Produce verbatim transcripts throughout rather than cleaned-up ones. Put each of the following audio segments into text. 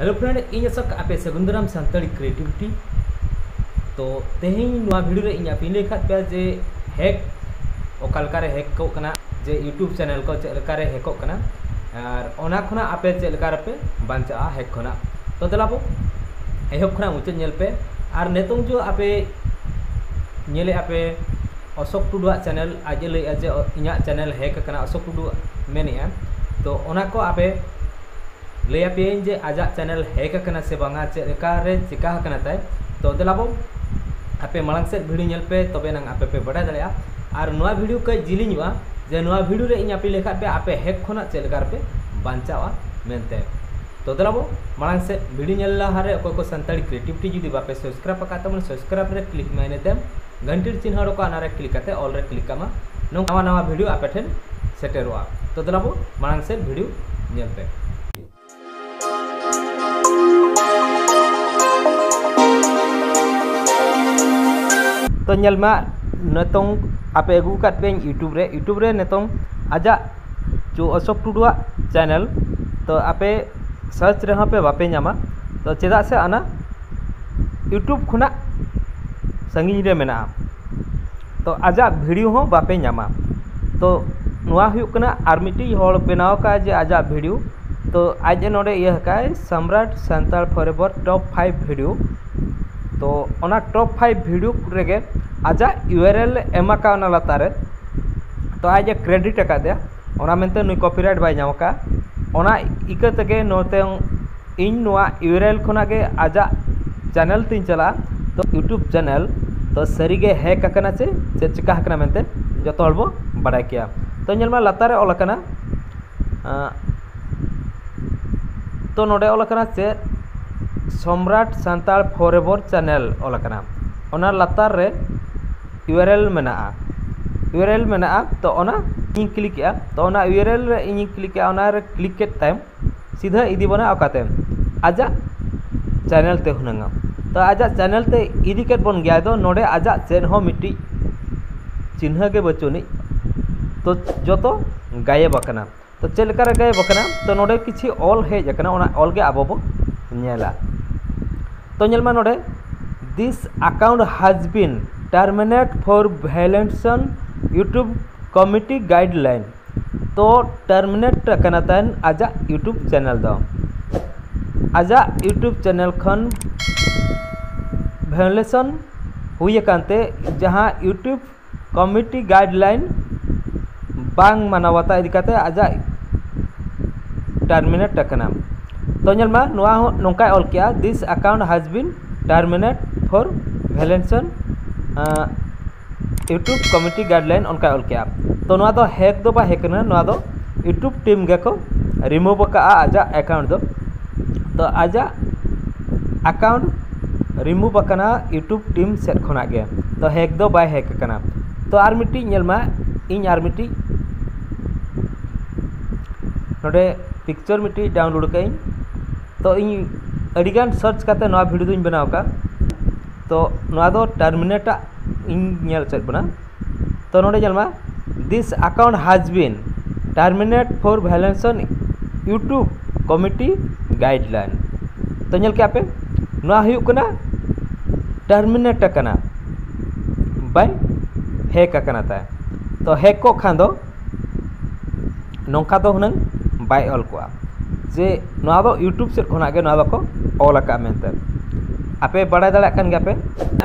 Hello friend, ᱤᱧ ᱟᱥᱚᱠ ᱟᱯᱮ ᱥᱟᱹᱜᱩᱱ ᱫᱟᱨᱟᱢ ᱥᱟᱱᱛᱟᱲᱤ creativity᱾ ᱛᱚ ᱛᱮᱦᱮᱧ ᱱᱚᱣᱟ video ᱨᱮ ᱤᱧ ᱟᱯᱮᱧ ᱞᱟᱹᱭ ᱠᱷᱟᱫ ᱯᱮᱭᱟ ᱡᱮ hack ᱚᱠᱟ ᱞᱮᱠᱟᱨᱮ hack ᱠᱚᱜ ᱠᱟᱱᱟ, ᱡᱮ YouTube channel ᱠᱚ ᱪᱮᱫ ᱞᱮᱠᱟᱨᱮ hackᱚᱜ ᱠᱟᱱᱟ ᱟᱨ ᱚᱱᱟ ᱠᱷᱚᱱᱟᱜ ᱟᱯᱮ ᱪᱮᱫ ᱞᱮᱠᱟ ᱨᱮᱯᱮ ᱵᱟᱧᱪᱟᱜᱼᱟ hack ᱠᱷᱚᱱᱟᱜ᱾ ᱛᱚ ᱫᱮᱞᱟ ᱵᱚ ᱮᱦᱚᱵ ᱠᱷᱚᱱᱟᱜ ᱢᱩᱪᱟᱹᱫ ᱧᱮᱞ ᱯᱮ᱾ ᱟᱨ ᱱᱤᱛᱚᱝ ᱡᱚ ᱟᱯᱮ ᱧᱮᱞᱮᱫ ᱟᱯᱮ ᱚᱥᱳᱠ ᱴᱩᱰᱩᱣᱟᱜ channel, ᱟᱡ ᱮ ᱞᱟᱹᱭᱮᱫᱼᱟ ᱡᱮ ᱤᱧᱟᱹᱜ channel hack ᱟᱠᱟᱱᱟ, ᱚᱥᱳᱠ ᱴᱩᱰᱩ ᱢᱮᱱᱮᱫᱼᱟ᱾ ᱛᱚ ᱚᱱᱟ ᱠᱚ ᱟᱯᱮ ᱞᱟᱹᱭ ᱟᱯᱮᱭᱟᱹᱧ ᱡᱮ ᱟᱡᱟᱜ channel hack ᱟᱠᱟᱱᱟ ᱥᱮ ᱵᱟᱝᱟ, ᱪᱮᱫ ᱞᱮᱠᱟ ᱨᱮ ᱪᱤᱠᱟ ᱟᱠᱟᱱᱟ ᱛᱟᱭ᱾ ᱛᱚ ᱫᱮᱞᱟ ᱵᱚ ᱟᱯᱮ ᱢᱟᱲᱟᱝ ᱥᱮᱫ video ᱧᱮᱞ ᱯᱮ, ᱛᱚᱵᱮ ᱱᱟᱝ ᱟᱯᱮ ᱯᱮ ᱵᱟᱰᱟᱭ ᱫᱟᱲᱮᱭᱟᱜᱼᱟ᱾ ᱟᱨ ᱱᱚᱣᱟ video ᱠᱟᱹᱡ ᱡᱤᱞᱤᱧᱚᱜᱼᱟ, ᱡᱮ ᱱᱚᱣᱟ video ᱨᱮ ᱤᱧ ᱟᱯᱮ ᱞᱮᱠᱷᱟᱡ ᱯᱮ ᱟᱯᱮ hack ᱠᱷᱚᱱᱟᱜ ᱪᱮᱫ ᱞᱮᱠᱟ ᱨᱮᱯᱮ ᱵᱟᱧᱪᱟᱣᱟ ᱢᱮᱱᱛᱮ᱾ ᱛᱚ ᱫᱮᱞᱟ ᱵᱚ ᱢᱟᱲᱟᱝ ᱥᱮᱫ video ᱧᱮᱞ ᱞᱟᱦᱟ ᱨᱮ ᱚᱠᱚᱭ ᱠᱚ ᱥᱟᱱᱛᱟᱲᱤ creativity ᱡᱩᱫᱤ ᱵᱟᱯᱮ subscribe ᱟᱠᱟᱫ ᱛᱟᱵᱚᱱᱟ, subscribe ᱨᱮ click ᱢᱮ ᱤᱱᱟᱹ ᱛᱟᱭᱚᱢ ᱜᱷᱟᱱᱴᱤᱨ ᱪᱤᱱᱦᱟᱹ ᱚᱰᱚᱠᱚᱜᱼᱟ, ᱚᱱᱟ ᱨᱮ click ᱠᱟᱛᱮ all ᱨᱮ click ᱠᱟᱜ ᱢᱟ᱾ ᱱᱚᱝᱠᱟ ᱱᱟᱣᱟ ᱱᱟᱣᱟ video ᱟᱯᱮ ᱴᱷᱮᱱ ᱥᱮᱴᱮᱨᱚᱜᱼᱟ᱾ ᱛᱚ ᱫᱮᱞᱟ ᱵᱚ ᱢᱟᱲᱟᱝ ᱥᱮᱫ video ᱧᱮᱞ ᱯᱮ᱾ ᱛᱚ ᱧᱮᱞ ᱢᱟ, ᱱᱤᱛᱚᱝ ᱟᱯᱮ ᱟᱹᱜᱩ ᱟᱠᱟᱫ ᱯᱮᱭᱟᱹᱧ YouTube ᱨᱮ᱾ YouTube ᱨᱮ ᱱᱤᱛᱚᱝ ᱟᱡᱟᱜ ᱪᱚ ᱚᱥᱳᱠ ᱴᱩᱰᱩᱣᱟᱜ channel, ᱛᱚ ᱟᱯᱮ search ᱨᱮᱦᱚᱸ ᱯᱮ ᱵᱟᱯᱮ ᱧᱟᱢᱟ᱾ ᱛᱚ ᱪᱮᱫᱟᱜ ᱥᱮ ᱚᱱᱟ YouTube ᱠᱷᱚᱱᱟᱜ ᱥᱟᱺᱜᱤᱧ ᱨᱮ ᱢᱮᱱᱟᱜᱼᱟ᱾ ᱛᱚ ᱟᱡᱟᱜ video ᱦᱚᱸ ᱵᱟᱯᱮ ᱧᱟᱢᱟ᱾ ᱛᱚ ᱱᱚᱣᱟ ᱦᱩᱭᱩᱜ ᱠᱟᱱᱟ ᱟᱨ ᱢᱤᱫᱴᱤᱡ ᱦᱚᱲ ᱵᱮᱱᱟᱣ ᱟᱠᱟᱫ ᱡᱮ ᱟᱡᱟᱜ video᱾ ᱛᱚ ᱟᱡ ᱮ ᱱᱚᱰᱮ ᱤᱭᱟᱹ ᱟᱠᱟᱫ ᱥᱟᱢᱨᱟᱴ Santal forever top five video᱾ ᱛᱚ ᱚᱱᱟ top five video ᱨᱮᱜᱮ ᱟᱡᱟᱜ URL ᱮ ᱮᱢ ᱟᱠᱟᱫ ᱚᱱᱟ ᱞᱟᱛᱟᱨ ᱨᱮ᱾ ᱛᱚ ᱟᱡ ᱮ credit ᱟᱠᱟᱫᱮᱭᱟ, ᱚᱱᱟ ᱢᱮᱱᱛᱮ ᱱᱩᱭ copyright ᱵᱟᱭ ᱧᱟᱢ ᱟᱠᱟᱫᱼᱟ᱾ ᱚᱱᱟ ᱤᱠᱟᱹ ᱛᱮᱜᱮ ᱱᱚᱛᱮ ᱤᱧ ᱱᱚᱣᱟ URL ᱠᱷᱚᱱᱟᱜ ᱜᱮ ᱟᱡᱟᱜ channel ᱛᱤᱧ ᱪᱟᱞᱟᱜᱼᱟ᱾ ᱛᱚ YouTube channel ᱛᱚ ᱥᱟᱹᱨᱤᱜᱮ hack ᱟᱠᱟᱱᱟ ᱪᱮ ᱪᱮᱫ ᱪᱤᱠᱟ ᱟᱠᱟᱱᱟ ᱢᱮᱱᱛᱮ ᱡᱚᱛᱚ ᱦᱚᱲ ᱵᱚ ᱵᱟᱰᱟᱭ ᱠᱮᱭᱟ᱾ ᱛᱚ ᱧᱮᱞ ᱢᱟ ᱞᱟᱛᱟᱨ ᱨᱮ ᱚᱞ ᱟᱠᱟᱱᱟ, ᱟᱸ, ᱛᱚ ᱱᱚᱰᱮ ᱚᱞ ᱟᱠᱟᱱᱟ ᱪᱮᱫ, ᱥᱚᱢᱨᱟᱴ ᱥᱟᱱᱛᱟᱲ forever channel ᱚᱞ ᱟᱠᱟᱱᱟ᱾ ᱚᱱᱟ ᱞᱟᱛᱟᱨ ᱨᱮ URL ᱢᱮᱱᱟᱜᱼᱟ, URL ᱢᱮᱱᱟᱜᱼᱟ᱾ ᱛᱚ ᱚᱱᱟ ᱤᱧ click ᱮᱜᱼᱟ᱾ ᱛᱚ ᱚᱱᱟ URL ᱨᱮ ᱤᱧᱤᱧ click ᱮᱜᱼᱟ, ᱚᱱᱟ ᱨᱮ click ᱠᱮᱫ ᱛᱟᱭᱚᱢ ᱥᱤᱫᱷᱟᱹ ᱤᱫᱤ ᱵᱚᱱᱟ ᱚᱠᱟᱛᱮ, ᱟᱡᱟᱜ channel ᱛᱮ ᱦᱩᱱᱟᱹᱝ᱾ ᱛᱚ ᱟᱡᱟᱜ channel ᱛᱮ ᱤᱫᱤ ᱠᱮᱫ ᱵᱚᱱ ᱜᱮᱭᱟᱭ᱾ ᱫᱚ ᱱᱚᱰᱮ ᱟᱡᱟᱜ ᱪᱮᱫ ᱦᱚᱸ ᱢᱤᱫᱴᱤᱡ ᱪᱤᱱᱦᱟᱹ ᱜᱮ ᱵᱟᱹᱪᱩᱜ ᱟᱹᱱᱤᱡ᱾ ᱛᱚ ᱡᱚᱛᱚ ᱜᱟᱭᱮᱵ ᱟᱠᱟᱱᱟ᱾ ᱛᱚ ᱪᱮᱫ ᱞᱮᱠᱟ ᱨᱮ ᱜᱟᱭᱮᱵ ᱟᱠᱟᱱᱟ? ᱛᱚ ᱱᱚᱰᱮ ᱠᱤᱪᱷᱤ ᱚᱞ ᱦᱮᱡ ᱟᱠᱟᱱᱟ, ᱚᱱᱟ ᱚᱞ ᱜᱮ ᱟᱵᱚ ᱵᱚ ᱧᱮᱞᱟ᱾ ᱛᱚ ᱧᱮᱞ ᱢᱟ ᱱᱚᱰᱮ, this account has been terminated for violation YouTube committee guideline᱾ ᱛᱚ terminate ᱟᱠᱟᱱᱟ ᱛᱟᱭ ᱟᱡᱟᱜ YouTube ᱪᱮᱱᱮᱞ ᱫᱚ᱾ ᱟᱡᱟᱜ YouTube ᱪᱮᱱᱮᱞ ᱠᱷᱚᱱ ᱵᱷᱟᱭᱳᱞᱮᱥᱚᱱ ᱦᱩᱭ ᱟᱠᱟᱱ ᱛᱮ, ᱡᱟᱦᱟᱸ YouTube committee guideline ᱵᱟᱝ ᱢᱟᱱᱟᱣ ᱵᱟᱛᱟᱣ ᱤᱫᱤ ᱠᱟᱛᱮ ᱟᱡᱟᱜ terminate ᱟᱠᱟᱱᱟ᱾ ᱛᱚ ᱧᱮᱞ ᱢᱟ, ᱱᱚᱣᱟ ᱦᱚᱸ ᱱᱚᱝᱠᱟᱭ ᱚᱞ ᱠᱮᱜᱼᱟ, this account has been terminated for violation YouTube committee guideline, ᱚᱱᱠᱟᱭ ᱚᱞ ᱠᱮᱜᱼᱟ᱾ ᱛᱚ ᱱᱚᱣᱟ ᱫᱚ ᱦᱮᱠ ᱫᱚ ᱵᱟᱭ ᱦᱮᱠ ᱠᱟᱱᱟ, ᱱᱚᱣᱟ ᱫᱚ YouTube team ᱜᱮᱠᱚ remove ᱟᱠᱟᱜᱼᱟ ᱟᱡᱟᱜ account ᱫᱚ᱾ ᱛᱚ ᱟᱡᱟᱜ account remove ᱟᱠᱟᱱᱟ YouTube team ᱥᱮᱫ ᱠᱷᱚᱱᱟᱜ ᱜᱮ᱾ ᱛᱚ ᱦᱮᱠ ᱫᱚ ᱵᱟᱭ ᱦᱮᱠ ᱟᱠᱟᱱᱟ᱾ ᱛᱚ ᱟᱨ ᱢᱤᱫᱴᱤᱡ ᱧᱮᱞ ᱢᱟ, ᱤᱧ ᱟᱨ ᱢᱤᱫᱴᱤᱡ ᱱᱚᱰᱮ picture ᱢᱤᱫᱴᱤᱡ download ᱟᱠᱟᱫ ᱟᱹᱧ᱾ ᱛᱚ ᱤᱧ ᱟᱹᱰᱤᱜᱟᱱ search ᱠᱟᱛᱮ ᱱᱚᱣᱟ video ᱫᱚᱧ ᱵᱮᱱᱟᱣ ᱟᱠᱟᱫ᱾ ᱛᱚ ᱱᱚᱣᱟ ᱫᱚ terminate ᱟᱜ ᱤᱧ ᱧᱮᱞ ᱦᱚᱪᱚᱭᱮᱫ ᱵᱚᱱᱟ᱾ ᱛᱚ ᱱᱚᱰᱮ ᱧᱮᱞ ᱢᱟ, this account has been terminated for violation YouTube committee guideline᱾ ᱛᱚ ᱧᱮᱞ ᱠᱮᱜᱼᱟ ᱯᱮ, ᱱᱚᱣᱟ ᱦᱩᱭᱩᱜ ᱠᱟᱱᱟ terminate ᱟᱠᱟᱱᱟ, ᱵᱟᱭ ᱦᱮᱠ ᱟᱠᱟᱱᱟ ᱛᱟᱭ᱾ ᱛᱚ ᱦᱮᱠ ᱠᱚᱜ ᱠᱷᱟᱱ ᱫᱚ ᱱᱚᱝᱠᱟ ᱫᱚ ᱦᱩᱱᱟᱹᱝ ᱵᱟᱭ ᱚᱞ ᱠᱚᱜᱼᱟ ᱡᱮ ᱱᱚᱣᱟ ᱫᱚ YouTube ᱥᱮᱫ ᱠᱷᱚᱱᱟᱜ ᱜᱮ ᱱᱚᱣᱟ ᱫᱚᱠᱚ ᱚᱞ ᱟᱠᱟᱫᱼᱟ ᱢᱮᱱᱛᱮ᱾ ᱟᱯᱮ ᱵᱟᱲᱟᱭ ᱫᱟᱲᱮᱭᱟᱜ ᱠᱟᱱ ᱜᱮᱭᱟ ᱯᱮ᱾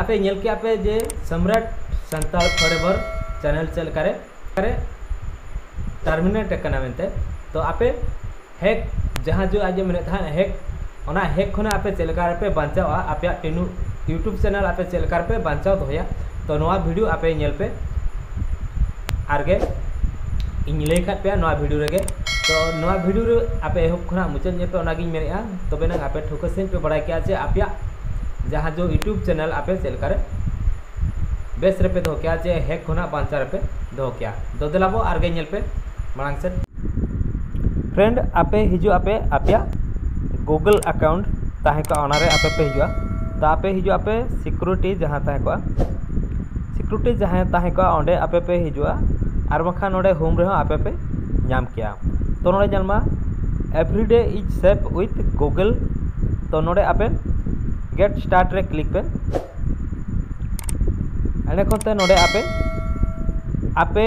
ᱟᱯᱮ ᱧᱮᱞ ᱠᱮᱜᱼᱟ ᱯᱮ ᱡᱮ ᱥᱚᱢᱨᱟᱴ ᱥᱟᱱᱛᱟᱲ forever channel ᱪᱮᱫ ᱞᱮᱠᱟᱨᱮ terminate ᱟᱠᱟᱱᱟ ᱢᱮᱱᱛᱮ᱾ ᱛᱚ ᱟᱯᱮ ᱦᱮᱠ, ᱡᱟᱦᱟᱸ ᱡᱚ ᱟᱡ ᱮ ᱢᱮᱱᱮᱫ ᱛᱟᱦᱮᱸᱫ ᱦᱮᱠ, ᱚᱱᱟ ᱦᱮᱠ ᱠᱷᱚᱱᱟᱜ ᱟᱯᱮ ᱪᱮᱫ ᱞᱮᱠᱟ ᱨᱮᱯᱮ ᱵᱟᱧᱪᱟᱣᱼᱟ, ᱟᱯᱮᱭᱟᱜ ᱴᱤᱱᱩ YouTube channel ᱟᱯᱮ ᱪᱮᱫ ᱞᱮᱠᱟ ᱨᱮᱯᱮ ᱵᱟᱧᱪᱟᱣ ᱫᱚᱦᱚᱭᱟ, ᱛᱚ ᱱᱚᱣᱟ video ᱟᱯᱮ ᱧᱮᱞ ᱯᱮ᱾ ᱟᱨ ᱜᱮ ᱤᱧ ᱞᱟᱹᱭ ᱠᱟᱫ ᱯᱮᱭᱟ ᱱᱚᱣᱟ video ᱨᱮᱜᱮ᱾ ᱛᱚ ᱱᱚᱣᱟ video ᱨᱮ ᱟᱯᱮ ᱮᱦᱚᱵ ᱠᱷᱚᱱᱟᱜ ᱢᱩᱪᱟᱹᱫ ᱧᱮᱞ ᱯᱮ, ᱚᱱᱟᱜᱤᱧ ᱢᱮᱱᱮᱫᱼᱟ, ᱛᱚᱵᱮ ᱱᱟᱝ ᱟᱯᱮ ᱴᱷᱟᱹᱣᱠᱟᱹ ᱥᱟᱺᱦᱤᱡ ᱯᱮ ᱵᱟᱲᱟᱭ ᱠᱮᱭᱟ ᱡᱮ ᱟᱯᱮᱭᱟᱜ ᱡᱟᱦᱟᱸ ᱡᱚ YouTube channel ᱟᱯᱮ ᱪᱮᱫ ᱞᱮᱠᱟ ᱨᱮ ᱵᱮᱥ ᱨᱮᱯᱮ ᱫᱚᱦᱚ ᱠᱮᱭᱟ, ᱡᱮ ᱦᱮᱠ ᱠᱷᱚᱱᱟᱜ ᱵᱟᱧᱪᱟᱣ ᱨᱮᱯᱮ ᱫᱚᱦᱚ ᱠᱮᱭᱟ᱾ ᱛᱚ ᱫᱮᱞᱟ ᱵᱚ ᱟᱨ ᱜᱮ ᱧᱮᱞ ᱯᱮ ᱢᱟᱲᱟᱝ ᱥᱮᱫ᱾ Friend, ᱟᱯᱮ ᱦᱤᱡᱩᱜ ᱟᱯᱮ ᱟᱯᱮᱭᱟᱜ Google account ᱛᱟᱦᱮᱸ ᱠᱚᱜᱼᱟ, ᱚᱱᱟᱨᱮ ᱟᱯᱮ ᱯᱮ ᱦᱤᱡᱩᱜᱼᱟ᱾ ᱛᱚ ᱟᱯᱮ ᱦᱤᱡᱩᱜ ᱟᱯᱮ security ᱡᱟᱦᱟᱸ ᱛᱟᱦᱮᱸ ᱠᱚᱜᱼᱟ, security ᱡᱟᱦᱟᱸ ᱛᱟᱦᱮᱸ ᱠᱚᱜᱼᱟ, ᱚᱸᱰᱮ ᱟᱯᱮ ᱯᱮ ᱦᱤᱡᱩᱜᱼᱟ, ᱟᱨ ᱵᱟᱝᱠᱷᱟᱱ ᱱᱚᱰᱮ home ᱨᱮᱦᱚᱸ ᱟᱯᱮ ᱯᱮ ᱧᱟᱢ ᱠᱮᱭᱟ᱾ ᱛᱚ ᱱᱚᱰᱮ ᱧᱮᱞ ᱢᱟ, every day is safe with Google ᱛᱚ ᱱᱚᱰᱮ ᱟᱯᱮ ᱜᱮᱴ ᱥᱴᱟᱨᱴ ᱨᱮ ᱠᱞᱤᱠ ᱯᱮ᱾ ᱮᱸᱰᱮ ᱠᱷᱚᱱ ᱛᱮ ᱱᱚᱰᱮ ᱟᱯᱮ ᱟᱯᱮ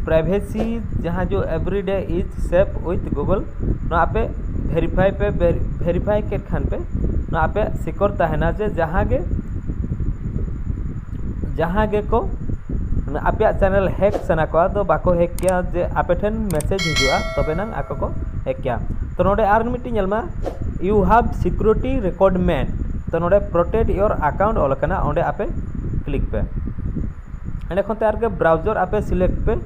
ᱯᱨᱟᱭᱵᱷᱮᱥᱤ ᱡᱟᱦᱟᱸ ᱡᱚ ᱮᱵᱨᱤᱰᱮ ᱤᱡᱽ ᱥᱮᱯ ᱩᱭᱤᱛᱷ ᱜᱩᱜᱚᱞ, ᱱᱚᱣᱟ ᱟᱯᱮ ᱵᱷᱮᱨᱤᱯᱷᱟᱭ ᱯᱮ᱾ ᱵᱷᱮᱨᱤᱯᱷᱟᱭ ᱠᱮᱫ ᱠᱷᱟᱱ ᱯᱮ ᱱᱚᱣᱟ ᱟᱯᱮᱭᱟᱜ ᱥᱤᱠᱚᱨ ᱛᱟᱦᱮᱱᱟ ᱡᱮ ᱡᱟᱦᱟᱸ ᱜᱮ ᱡᱟᱦᱟᱸ ᱜᱮᱠᱚ ᱟᱯᱮᱭᱟᱜ ᱪᱮᱱᱮᱞ ᱦᱮᱠ ᱥᱟᱱᱟ ᱠᱚᱣᱟ ᱫᱚ ᱵᱟᱠᱚ ᱦᱮᱠ ᱠᱮᱭᱟ, ᱡᱮ ᱟᱯᱮ ᱴᱷᱮᱱ ᱢᱮᱥᱮᱡᱽ ᱦᱤᱡᱩᱜᱼᱟ ᱛᱚᱵᱮ ᱱᱟᱝ ᱟᱠᱚ ᱠᱚ ᱦᱮᱠ ᱠᱮᱭᱟ᱾ ᱛᱚ ᱱᱚᱰᱮ ᱟᱨ ᱢᱤᱫᱴᱤᱡ ᱧᱮᱞ ᱢᱟ, "You have security requirement", ᱛᱚ ᱱᱚᱰᱮ "Protect your account" ᱚᱞ ᱟᱠᱟᱱᱟ, ᱚᱸᱰᱮ ᱟᱯᱮ ᱠᱞᱤᱠ ᱯᱮ᱾ ᱮᱸᱰᱮ ᱠᱷᱚᱱ ᱛᱮ ᱟᱨᱜᱮ ᱵᱨᱟᱣᱡᱟᱨ ᱟᱯᱮ ᱥᱤᱞᱮᱠᱴ ᱯᱮ᱾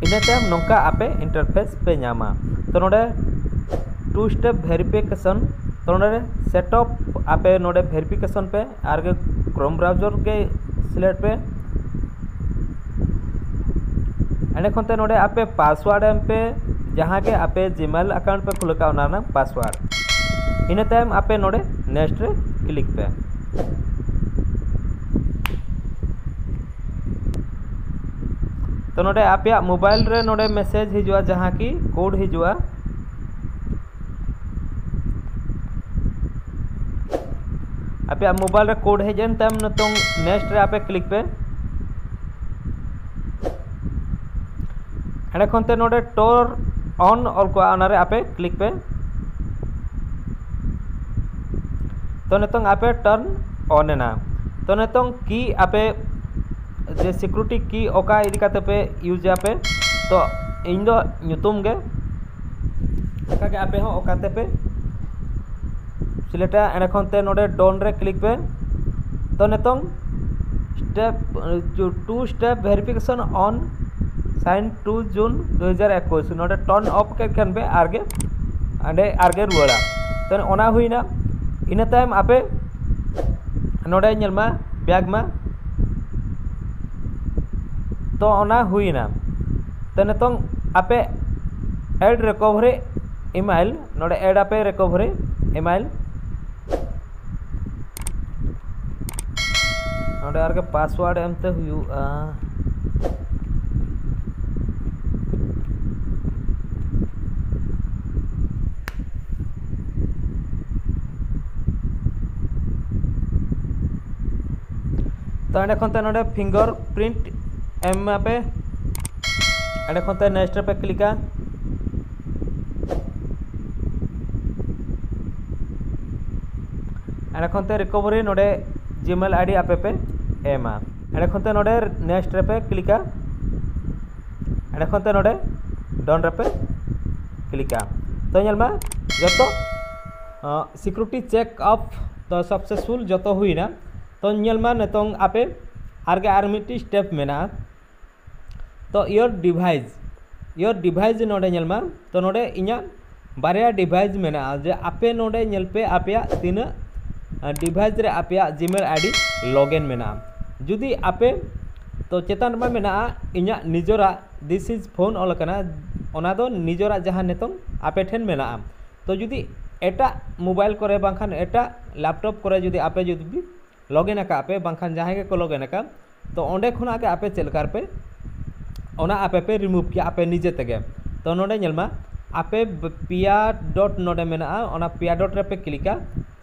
ᱤᱱᱟᱹ ᱛᱟᱭᱚᱢ ᱱᱚᱝᱠᱟ ᱟᱯᱮ ᱤᱱᱴᱟᱨᱯᱷᱮᱥ ᱯᱮ ᱧᱟᱢᱟ᱾ ᱛᱚ ᱱᱚᱰᱮ ᱴᱩ ᱥᱴᱮᱯ ᱵᱷᱮᱨᱤᱯᱷᱤᱠᱮᱥᱚᱱ, ᱛᱚ ᱱᱚᱰᱮ ᱥᱮᱴ ᱟᱯ ᱟᱯᱮ ᱱᱚᱰᱮ ᱵᱷᱮᱨᱤᱯᱷᱤᱠᱮᱥᱚᱱ ᱯᱮ ᱟᱨᱜᱮ ᱠᱨᱳᱢ ᱵᱨᱟᱣᱡᱟᱨ ᱜᱮ ᱥᱤᱞᱮᱠᱴ ᱯᱮ᱾ ᱮᱸᱰᱮ ᱠᱷᱚᱱ ᱛᱮ ᱱᱚᱰᱮ ᱟᱯᱮ ᱯᱟᱥᱣᱟᱨᱰ ᱮᱢ ᱯᱮ, ᱡᱟᱦᱟᱸ ᱜᱮ ᱟᱯᱮ ᱡᱤᱢᱮᱞ ᱟᱠᱟᱣᱩᱱᱴ ᱯᱮ ᱠᱷᱩᱞᱟᱹᱣ ᱠᱟᱜᱼᱟ ᱚᱱᱟ ᱨᱮᱱᱟᱜ ᱯᱟᱥᱣᱟᱨᱰ᱾ ᱤᱱᱟᱹ ᱛᱟᱭᱚᱢ ᱟᱯᱮ ᱱᱚᱰᱮ ᱱᱮᱠᱥᱴ ᱨᱮ ᱠᱞᱤᱠ ᱯᱮ᱾ ᱛᱚ ᱱᱚᱰᱮ ᱟᱯᱮᱭᱟᱜ ᱢᱳᱵᱟᱭᱤᱞ ᱨᱮ ᱱᱚᱰᱮ ᱢᱮᱥᱮᱡᱽ ᱦᱤᱡᱩᱜᱼᱟ, ᱡᱟᱦᱟᱸ ᱠᱤ ᱠᱳᱰ ᱦᱤᱡᱩᱜᱼᱟ᱾ ᱟᱯᱮᱭᱟᱜ ᱢᱳᱵᱟᱭᱤᱞ ᱨᱮ ᱠᱳᱰ ᱦᱮᱡ ᱮᱱ ᱛᱟᱭᱚᱢ ᱱᱤᱛᱚᱝ ᱱᱮᱠᱥᱴ ᱨᱮ ᱟᱯᱮ ᱠᱞᱤᱠ ᱯᱮ᱾ ᱮᱸᱰᱮ ᱠᱷᱚᱱ ᱛᱮ ᱱᱚᱰᱮ ᱴᱚᱨ ᱚᱱ ᱚᱞ ᱠᱚᱜᱼᱟ, ᱚᱱᱟᱨᱮ ᱟᱯᱮ ᱠᱞᱤᱠ ᱯᱮ᱾ ᱛᱚ ᱱᱤᱛᱚᱝ ᱟᱯᱮ ᱴᱟᱨᱱ ᱚᱱ ᱮᱱᱟ᱾ ᱛᱚ ᱱᱤᱛᱚᱝ ᱠᱤ ᱟᱯᱮ ᱡᱮ ᱥᱤᱠᱩᱨᱤᱴᱤ ᱠᱤ ᱚᱠᱟ ᱤᱫᱤ ᱠᱟᱛᱮ ᱯᱮ ᱤᱭᱩᱡᱽ ᱟᱯᱮ, ᱛᱚ ᱤᱧ ᱫᱚ ᱧᱩᱛᱩᱢ ᱜᱮ, ᱚᱱᱠᱟᱜᱮ ᱟᱯᱮ ᱦᱚᱸ ᱚᱠᱟ ᱛᱮᱯᱮ ᱥᱤᱞᱮᱠᱴᱟ᱾ ᱮᱸᱰᱮ ᱠᱷᱚᱱ ᱛᱮ ᱱᱚᱰᱮ ᱰᱚᱱ ᱨᱮ ᱠᱞᱤᱠ ᱯᱮ᱾ ᱛᱚ ᱱᱤᱛᱚᱝ ᱥᱴᱮᱯ ᱴᱩ ᱥᱴᱮᱯ ᱵᱷᱮᱨᱤᱯᱷᱤᱠᱮᱥᱚᱱ ᱚᱱ ᱥᱟᱭᱤᱱ ᱴᱩ ᱡᱩᱱ ᱫᱩ ᱦᱟᱡᱟᱨ ᱮᱠᱩᱥ, ᱱᱚᱰᱮ ᱴᱟᱨᱱ ᱚᱯᱷ ᱠᱮᱫ ᱠᱷᱟᱱ ᱯᱮ ᱟᱨᱜᱮ ᱚᱸᱰᱮ ᱟᱨᱜᱮ ᱨᱩᱣᱟᱹᱲᱟ᱾ ᱛᱚ ᱚᱱᱟ ᱦᱩᱭᱱᱟ᱾ ᱤᱱᱟᱹ ᱛᱟᱭᱚᱢ ᱟᱯᱮ ᱱᱚᱰᱮ ᱧᱮᱞ ᱢᱟ, ᱵᱮᱠ ᱢᱟ᱾ ᱛᱚ ᱚᱱᱟ ᱦᱩᱭᱱᱟ᱾ ᱛᱚ ᱱᱤᱛᱚᱝ ᱟᱯᱮ ᱮᱰ ᱨᱤᱠᱚᱵᱷᱟᱨᱤ ᱤᱢᱮᱞ, ᱱᱚᱰᱮ ᱮᱰ ᱟᱯᱮ ᱨᱤᱠᱚᱵᱷᱟᱨᱤ ᱤᱢᱮᱞ᱾ ᱱᱚᱰᱮ ᱟᱨᱜᱮ ᱯᱟᱥᱣᱟᱨᱰ ᱮᱢᱛᱮ ᱦᱩᱭᱩᱜᱼᱟ᱾ ᱛᱚ ᱮᱸᱰᱮ ᱠᱷᱚᱱ ᱛᱮ ᱱᱚᱰᱮ ᱯᱷᱤᱝᱜᱟᱨ ᱯᱨᱤᱱᱴ ᱮᱢ ᱢᱟᱯᱮ᱾ ᱮᱸᱰᱮ ᱠᱷᱚᱱ ᱛᱮ ᱱᱮᱠᱥᱴ ᱨᱮᱯᱮ ᱠᱞᱤᱠᱟ᱾ ᱮᱸᱰᱮ ᱠᱷᱚᱱ ᱛᱮ ᱨᱤᱠᱚᱵᱷᱟᱨᱤ ᱱᱚᱰᱮ ᱡᱤᱢᱮᱞ ᱟᱭᱰᱤ ᱟᱯᱮ ᱯᱮ ᱮᱢᱟ᱾ ᱮᱸᱰᱮ ᱠᱷᱚᱱ ᱛᱮ ᱱᱚᱰᱮ ᱱᱮᱠᱥᱴ ᱨᱮᱯᱮ ᱠᱞᱤᱠᱟ᱾ ᱮᱸᱰᱮ ᱠᱷᱚᱱ ᱛᱮ ᱱᱚᱰᱮ ᱰᱚᱱ ᱨᱮᱯᱮ ᱠᱞᱤᱠᱟ᱾ ᱛᱚ ᱧᱮᱞ ᱢᱟ ᱡᱚᱛᱚ ᱥᱤᱠᱩᱨᱤᱴᱤ ᱪᱮᱠ ᱟᱯ ᱫᱚ ᱥᱟᱠᱥᱮᱥᱯᱷᱩᱞ ᱡᱚᱛᱚ ᱦᱩᱭᱱᱟ᱾ ᱛᱚ ᱧᱮᱞ ᱢᱟ ᱱᱤᱛᱚᱝ ᱟᱯᱮ ᱟᱨᱜᱮ ᱟᱨ ᱢᱤᱫᱴᱤᱡ ᱥᱴᱮᱯ ᱢᱮᱱᱟᱜᱼᱟ᱾ ᱛᱚ ᱤᱭᱳᱨ ᱰᱤᱵᱷᱟᱭᱤᱥ, ᱤᱭᱳᱨ ᱰᱤᱵᱷᱟᱭᱤᱥ ᱱᱚᱰᱮ ᱧᱮᱞ ᱢᱟ᱾ ᱛᱚ ᱱᱚᱰᱮ ᱤᱧᱟᱹᱜ ᱵᱟᱨᱭᱟ ᱰᱤᱵᱷᱟᱭᱤᱥ ᱢᱮᱱᱟᱜᱼᱟ, ᱡᱮ ᱟᱯᱮ ᱱᱚᱰᱮ ᱧᱮᱞ ᱯᱮ ᱟᱯᱮᱭᱟᱜ ᱛᱤᱱᱟᱹᱜ ᱰᱤᱵᱷᱟᱭᱤᱥ ᱨᱮ ᱟᱯᱮᱭᱟᱜ ᱡᱤᱢᱮᱞ ᱟᱭᱰᱤ ᱞᱚᱜᱤᱱ ᱢᱮᱱᱟᱜᱼᱟ᱾ ᱡᱩᱫᱤ ᱟᱯᱮ, ᱛᱚ ᱪᱮᱛᱟᱱ ᱨᱮᱢᱟ ᱢᱮᱱᱟᱜᱼᱟ ᱤᱧᱟᱹᱜ ᱱᱤᱡᱮᱨᱟᱜ this is phone ᱚᱞ ᱟᱠᱟᱱᱟ, ᱚᱱᱟ ᱫᱚ ᱱᱤᱡᱮᱨᱟᱜ ᱡᱟᱦᱟᱸ ᱱᱤᱛᱚᱝ ᱟᱯᱮ ᱴᱷᱮᱱ ᱢᱮᱱᱟᱜᱼᱟ᱾ ᱛᱚ ᱡᱩᱫᱤ ᱮᱴᱟᱜ ᱢᱳᱵᱟᱭᱤᱞ ᱠᱚᱨᱮ ᱵᱟᱝᱠᱷᱟᱱ ᱮᱴᱟᱜ ᱞᱮᱯᱴᱚᱯ ᱠᱚᱨᱮ ᱡᱩᱫᱤ ᱟᱯᱮ ᱡᱩᱫᱤ ᱞᱚᱜᱤᱱ ᱟᱠᱟᱫ ᱯᱮ, ᱵᱟᱝᱠᱷᱟᱱ ᱡᱟᱦᱟᱸᱭ ᱜᱮᱠᱚ ᱞᱚᱜᱤᱱ ᱟᱠᱟᱫ, ᱛᱚ ᱚᱸᱰᱮ ᱠᱷᱚᱱᱟᱜ ᱜᱮ ᱟᱯᱮ ᱪᱮᱫ ᱞᱮᱠᱟ ᱨᱮᱯᱮ ᱚᱱᱟ ᱟᱯᱮ ᱯᱮ ᱨᱤᱢᱩᱵᱷ ᱠᱮᱭᱟ ᱟᱯᱮ ᱱᱤᱡᱮ ᱛᱮᱜᱮ᱾ ᱛᱚ ᱱᱚᱰᱮ ᱧᱮᱞ ᱢᱟ ᱟᱯᱮ ᱯᱮᱭᱟ ᱰᱚᱴ ᱱᱚᱰᱮ ᱢᱮᱱᱟᱜᱼᱟ, ᱚᱱᱟ ᱯᱮᱭᱟ ᱰᱚᱴ ᱨᱮᱯᱮ ᱠᱞᱤᱠᱟ᱾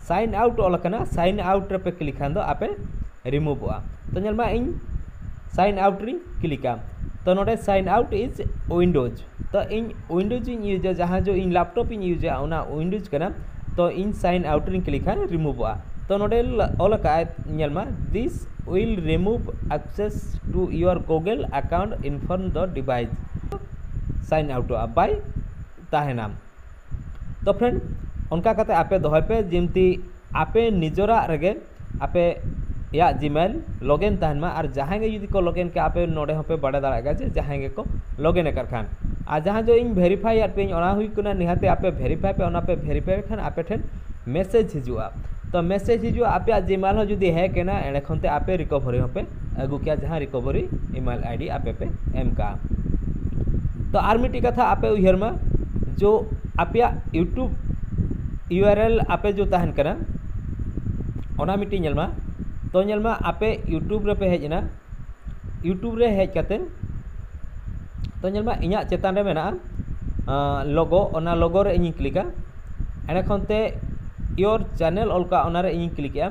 ᱥᱟᱭᱤᱱ ᱟᱣᱩᱴ ᱚᱞ ᱟᱠᱟᱱᱟ, ᱥᱟᱭᱤᱱ ᱟᱣᱩᱴ ᱨᱮᱯᱮ ᱠᱞᱤᱠ ᱠᱷᱟᱱ ᱫᱚ ᱟᱯᱮ ᱨᱤᱢᱩᱵᱷᱚᱜᱼᱟ᱾ ᱛᱚ ᱧᱮᱞ ᱢᱟ ᱤᱧ ᱥᱟᱭᱤᱱ ᱟᱣᱩᱴ ᱨᱤᱧ ᱠᱞᱤᱠᱟ᱾ ᱛᱚ ᱱᱚᱰᱮ ᱥᱟᱭᱤᱱ ᱟᱣᱩᱴ ᱤᱡ ᱩᱭᱤᱱᱰᱳᱡᱽ᱾ ᱛᱚ ᱤᱧ ᱩᱭᱤᱱᱰᱳᱡᱽ ᱤᱧ ᱤᱭᱩᱡᱟ, ᱡᱟᱦᱟᱸ ᱡᱚ ᱤᱧ ᱞᱮᱯᱴᱚᱯ ᱤᱧ ᱤᱭᱩᱡᱟ ᱚᱱᱟ ᱩᱭᱤᱱᱰᱳᱡᱽ ᱠᱟᱱᱟ᱾ ᱛᱚ ᱤᱧ ᱥᱟᱭᱤᱱ ᱟᱣᱩᱴ ᱨᱤᱧ ᱠᱞᱤᱠ ᱠᱷᱟᱱ ᱨᱤᱢᱩᱵᱷᱚᱜᱼᱟ᱾ ᱛᱚ ᱱᱚᱰᱮ ᱚᱞ ᱟᱠᱟᱫ ᱧᱮᱞ ᱢᱟ this will remove access to your Google account inform the device, ᱥᱟᱭᱤᱱ ᱟᱣᱩᱴᱚᱜᱼᱟ, ᱵᱟᱭ ᱛᱟᱦᱮᱱᱟ᱾ ᱛᱚ ᱯᱷᱨᱮᱱᱰ, ᱚᱱᱠᱟ ᱠᱟᱛᱮ ᱟᱯᱮ ᱫᱚᱦᱚᱭ ᱯᱮ ᱡᱮᱢᱛᱤ ᱟᱯᱮ ᱱᱤᱡᱮᱨᱟᱜ ᱨᱮᱜᱮ ᱟᱯᱮᱭᱟᱜ ᱡᱤᱢᱮᱞ ᱞᱚᱜᱤᱱ ᱛᱟᱦᱮᱱ ᱢᱟ᱾ ᱟᱨ ᱡᱟᱦᱟᱸᱭ ᱜᱮ ᱡᱩᱫᱤ ᱠᱚ ᱞᱚᱜᱤᱱ ᱠᱮᱜᱼᱟ, ᱟᱯᱮ ᱱᱚᱰᱮ ᱦᱚᱸᱯᱮ ᱵᱟᱲᱟᱭ ᱫᱟᱲᱮᱭᱟᱜᱼᱟ ᱡᱮ ᱡᱟᱦᱟᱸᱭ ᱜᱮᱠᱚ ᱞᱚᱜᱤᱱ ᱟᱠᱟᱫ ᱠᱷᱟᱱ᱾ ᱟᱨ ᱡᱟᱦᱟᱸ ᱡᱚ ᱤᱧ ᱵᱷᱮᱨᱤᱯᱷᱟᱭ ᱟᱫ ᱯᱮᱭᱟᱹᱧ, ᱚᱱᱟ ᱦᱩᱭᱩᱜ ᱠᱟᱱᱟ ᱱᱤᱦᱟᱹᱛᱤ ᱟᱯᱮ ᱵᱷᱮᱨᱤᱯᱷᱟᱭ ᱯᱮ, ᱚᱱᱟ ᱯᱮ ᱵᱷᱮᱨᱤᱯᱷᱟᱭ ᱠᱷᱟᱱ ᱟᱯᱮ ᱴᱷᱮᱱ ᱢᱮᱥᱮᱡᱽ ᱦᱤᱡᱩᱜᱼᱟ᱾ ᱛᱚ ᱢᱮᱥᱮᱡᱽ ᱦᱤᱡᱩᱜᱼᱟ, ᱟᱯᱮᱭᱟᱜ ᱡᱤᱢᱮᱞ ᱦᱚᱸ ᱡᱩᱫᱤ ᱦᱮᱠ ᱮᱱᱟ, ᱮᱸᱰᱮ ᱠᱷᱚᱱ ᱛᱮ ᱟᱯᱮ ᱨᱤᱠᱚᱵᱷᱟᱨᱤ ᱦᱚᱸᱯᱮ ᱟᱹᱜᱩ ᱠᱮᱭᱟ, ᱡᱟᱦᱟᱸ ᱨᱤᱠᱚᱵᱷᱟᱨᱤ ᱤᱢᱮᱞ ᱟᱭᱰᱤ ᱟᱯᱮ ᱯᱮ ᱮᱢ ᱠᱟᱜᱼᱟ᱾ ᱛᱚ ᱟᱨ ᱢᱤᱫᱴᱤᱡ ᱠᱟᱛᱷᱟ ᱟᱯᱮ ᱩᱭᱦᱟᱹᱨ ᱢᱟ, ᱡᱚ ᱟᱯᱮᱭᱟᱜ ᱤᱭᱩᱴᱩᱵᱽ ᱤᱭᱩ ᱟᱨ ᱮᱞ ᱟᱯᱮ ᱡᱚ ᱛᱟᱦᱮᱱ ᱠᱟᱱᱟ, ᱚᱱᱟ ᱢᱤᱫᱴᱤᱡ ᱧᱮᱞ ᱢᱟ᱾ ᱛᱚ ᱧᱮᱞ ᱢᱟ ᱟᱯᱮ ᱤᱭᱩᱴᱩᱵᱽ ᱨᱮᱯᱮ ᱦᱮᱡ ᱮᱱᱟ, ᱤᱭᱩᱴᱩᱵᱽ ᱨᱮ ᱦᱮᱡ ᱠᱟᱛᱮ ᱛᱚ ᱧᱮᱞ ᱢᱟ ᱤᱧᱟᱹᱜ ᱪᱮᱛᱟᱱ ᱨᱮ ᱢᱮᱱᱟᱜᱼᱟ ᱞᱚᱜᱳ, ᱚᱱᱟ ᱞᱚᱜᱳ ᱨᱮ ᱤᱧᱤᱧ ᱠᱞᱤᱠᱟ᱾ ᱮᱸᱰᱮ ᱠᱷᱚᱱ ᱛᱮ ᱤᱭᱳᱨ ᱪᱮᱱᱮᱞ ᱚᱞ ᱠᱟᱜᱼᱟ, ᱚᱱᱟ ᱨᱮ ᱤᱧᱤᱧ ᱠᱞᱤᱠᱮᱜᱼᱟ᱾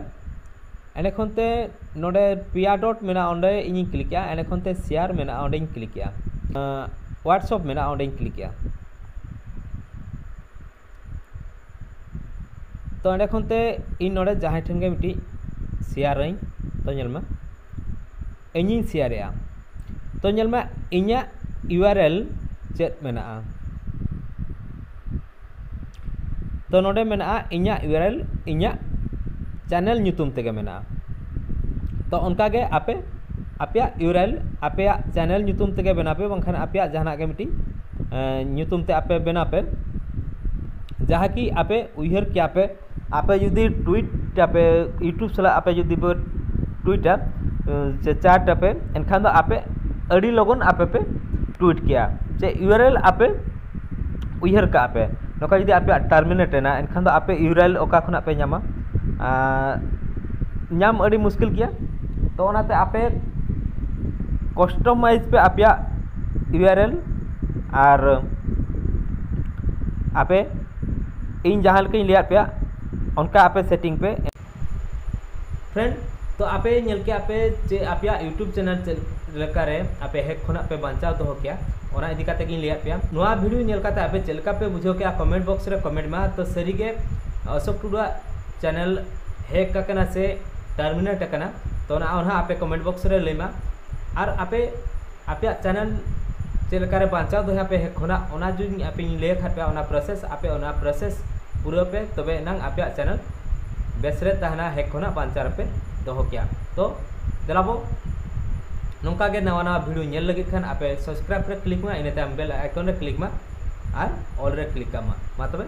ᱮᱸᱰᱮ ᱠᱷᱚᱱ ᱛᱮ ᱱᱚᱰᱮ ᱯᱮᱭᱟ ᱰᱚᱴ ᱢᱮᱱᱟᱜᱼᱟ, ᱚᱸᱰᱮ ᱤᱧᱤᱧ ᱠᱞᱤᱠᱮᱜᱼᱟ᱾ ᱮᱸᱰᱮ ᱠᱷᱚᱱ ᱛᱮ ᱥᱮᱭᱟᱨ ᱢᱮᱱᱟᱜᱼᱟ, ᱚᱸᱰᱮᱧ ᱠᱞᱤᱠᱮᱜᱼᱟ᱾ WhatsApp ᱢᱮᱱᱟᱜᱼᱟ, ᱚᱸᱰᱮᱧ ᱠᱞᱤᱠᱮᱜᱼᱟ᱾ ᱛᱚ ᱮᱸᱰᱮ ᱠᱷᱚᱱ ᱛᱮ ᱤᱧ ᱱᱚᱰᱮ ᱡᱟᱦᱟᱸᱭ ᱴᱷᱮᱱ ᱜᱮ ᱢᱤᱫᱴᱤᱡ ᱥᱮᱭᱟᱨᱟᱹᱧ᱾ ᱛᱚ ᱧᱮᱞ ᱢᱮ, ᱤᱧᱤᱧ ᱥᱮᱭᱟᱨᱮᱜᱼᱟ᱾ ᱛᱚ ᱧᱮᱞ ᱢᱮ, ᱤᱧᱟᱹᱜ URL ᱪᱮᱫ ᱢᱮᱱᱟᱜᱼᱟ᱾ ᱛᱚ ᱱᱚᱰᱮ ᱢᱮᱱᱟᱜᱼᱟ ᱤᱧᱟᱹᱜ URL, ᱤᱧᱟᱹᱜ ᱪᱮᱱᱮᱞ ᱧᱩᱛᱩᱢ ᱛᱮᱜᱮ ᱢᱮᱱᱟᱜᱼᱟ᱾ ᱛᱚ ᱚᱱᱠᱟᱜᱮ ᱟᱯᱮ ᱟᱯᱮᱭᱟᱜ URL ᱟᱯᱮᱭᱟᱜ ᱪᱮᱱᱮᱞ ᱧᱩᱛᱩᱢ ᱛᱮᱜᱮ ᱵᱮᱱᱟᱣ ᱯᱮ, ᱵᱟᱝᱠᱷᱟᱱ ᱟᱯᱮᱭᱟᱜ ᱡᱟᱦᱟᱱᱟᱜ ᱜᱮ ᱢᱤᱫᱴᱤᱡ ᱧᱩᱛᱩᱢ ᱛᱮ ᱟᱯᱮ ᱵᱮᱱᱟᱣ ᱯᱮ᱾ ᱡᱟᱦᱟᱸ ᱠᱤ ᱟᱯᱮ ᱩᱭᱦᱟᱹᱨ ᱠᱮᱭᱟ ᱯᱮ, ᱟᱯᱮ ᱡᱩᱫᱤ ᱴᱩᱭᱤᱴ ᱟᱯᱮ, YouTube ᱥᱟᱞᱟᱜ ᱟᱯᱮ ᱡᱩᱫᱤ ᱯᱮ ᱴᱩᱭᱤᱴᱟ ᱥᱮ ᱪᱮᱴ ᱟᱯᱮ, ᱮᱱᱠᱷᱟᱱ ᱫᱚ ᱟᱯᱮ ᱟᱹᱰᱤ ᱞᱚᱜᱚᱱ ᱟᱯᱮ ᱯᱮ ᱴᱩᱭᱤᱴ ᱠᱮᱭᱟ᱾ ᱪᱮ URL ᱟᱯᱮ ᱩᱭᱦᱟᱹᱨ ᱠᱟᱜᱼᱟ ᱯᱮ, ᱱᱚᱝᱠᱟ ᱡᱩᱫᱤ ᱟᱯᱮᱭᱟᱜ ᱴᱟᱨᱢᱤᱱᱮᱴ ᱮᱱᱟ, ᱮᱱᱠᱷᱟᱱ ᱫᱚ ᱟᱯᱮ URL ᱚᱠᱟ ᱠᱷᱚᱱᱟᱜ ᱯᱮ ᱧᱟᱢᱟ? ᱧᱟᱢ ᱟᱹᱰᱤ ᱢᱩᱥᱠᱤᱞ ᱜᱮᱭᱟ᱾ ᱛᱚ ᱚᱱᱟᱛᱮ ᱟᱯᱮ ᱠᱟᱥᱴᱚᱢᱟᱭᱤᱡᱽ ᱯᱮ ᱟᱯᱮᱭᱟᱜ URL, ᱟᱨ ᱟᱯᱮ ᱤᱧ ᱡᱟᱦᱟᱸ ᱞᱮᱠᱟᱧ ᱞᱟᱹᱭᱟᱫ ᱯᱮᱭᱟ, ᱚᱱᱠᱟ ᱟᱯᱮ ᱥᱮᱴᱤᱝ ᱯᱮ᱾ ᱯᱷᱨᱮᱱᱰ, ᱛᱚ ᱟᱯᱮ ᱧᱮᱞ ᱠᱮᱜᱼᱟ ᱯᱮ ᱡᱮ ᱟᱯᱮᱭᱟᱜ YouTube ᱪᱮᱱᱮᱞ ᱪᱮᱫ ᱞᱮᱠᱟᱨᱮ ᱟᱯᱮ ᱦᱮᱠ ᱠᱷᱚᱱᱟᱜ ᱯᱮ ᱵᱟᱧᱪᱟᱣ ᱫᱚᱦᱚ ᱠᱮᱭᱟ, ᱚᱱᱟ ᱤᱫᱤ ᱠᱟᱛᱮ ᱜᱤᱧ ᱞᱟᱹᱭᱟᱫ ᱯᱮᱭᱟ᱾ ᱱᱚᱣᱟ ᱵᱷᱤᱰᱤᱭᱳ ᱧᱮᱞ ᱠᱟᱛᱮ ᱟᱯᱮ ᱪᱮᱫ ᱞᱮᱠᱟ ᱯᱮ ᱵᱩᱡᱷᱟᱹᱣ ᱠᱮᱜᱼᱟ, ᱠᱚᱢᱮᱱᱴ ᱵᱚᱠᱥ ᱨᱮ ᱠᱚᱢᱮᱱᱴ ᱢᱟ᱾ ᱛᱚ ᱥᱟᱹᱨᱤᱜᱮ ᱚᱥᱳᱠ ᱴᱩᱰᱩᱣᱟᱜ ᱪᱮᱱᱮᱞ ᱦᱮᱠ ᱟᱠᱟᱱᱟ ᱥᱮ ᱴᱟᱨᱢᱤᱱᱮᱴ ᱟᱠᱟᱱᱟ, ᱛᱚ ᱚᱱᱟ ᱚᱱᱟ ᱟᱯᱮ ᱠᱚᱢᱮᱱᱴ ᱵᱚᱠᱥ ᱨᱮ ᱞᱟᱹᱭ ᱢᱟ᱾ ᱟᱨ ᱟᱯᱮ ᱟᱯᱮᱭᱟᱜ ᱪᱮᱱᱮᱞ ᱪᱮᱫ ᱞᱮᱠᱟᱨᱮ ᱵᱟᱧᱪᱟᱣ ᱫᱚᱦᱚᱭᱟ ᱯᱮ ᱦᱮᱠ ᱠᱷᱚᱱᱟᱜ, ᱚᱱᱟ ᱡᱩᱫᱤ ᱟᱯᱮᱧ ᱞᱟᱹᱭ ᱟᱠᱟᱫ ᱯᱮᱭᱟ, ᱚᱱᱟ ᱯᱨᱚᱥᱮᱥ ᱟᱯᱮ ᱚᱱᱟ ᱯᱨᱚᱥᱮᱥ ᱯᱩᱨᱟᱹᱣ ᱯᱮ, ᱛᱚᱵᱮ ᱮᱱᱟᱝ ᱟᱯᱮᱭᱟᱜ ᱪᱮᱱᱮᱞ ᱵᱮᱥ ᱨᱮ ᱛᱟᱦᱮᱱᱟ, ᱦᱮᱠ ᱠᱷᱚᱱᱟᱜ ᱵᱟᱧᱪᱟᱣ ᱨᱮᱯᱮ ᱫᱚᱦᱚ ᱠᱮᱭᱟ᱾ ᱛᱚ ᱫᱮᱞᱟᱵᱚ, ᱱᱚᱝᱠᱟ ᱜᱮ ᱱᱟᱣᱟ ᱱᱟᱣᱟ ᱵᱷᱤᱰᱤᱭᱳ ᱧᱮᱞ ᱞᱟᱹᱜᱤᱫ ᱠᱷᱟᱱ ᱟᱯᱮ ᱥᱟᱵᱥᱠᱨᱟᱭᱤᱵ ᱨᱮ ᱠᱞᱤᱠ ᱢᱟ, ᱤᱱᱟᱹ ᱛᱟᱭᱚᱢ ᱵᱮᱞ ᱟᱭᱠᱚᱱ ᱨᱮ ᱠᱞᱤᱠ ᱢᱟ ᱟᱨ ᱚᱞ ᱨᱮ ᱠᱞᱤᱠ ᱠᱟᱜ ᱢᱟ᱾ ᱢᱟ ᱛᱚᱵᱮ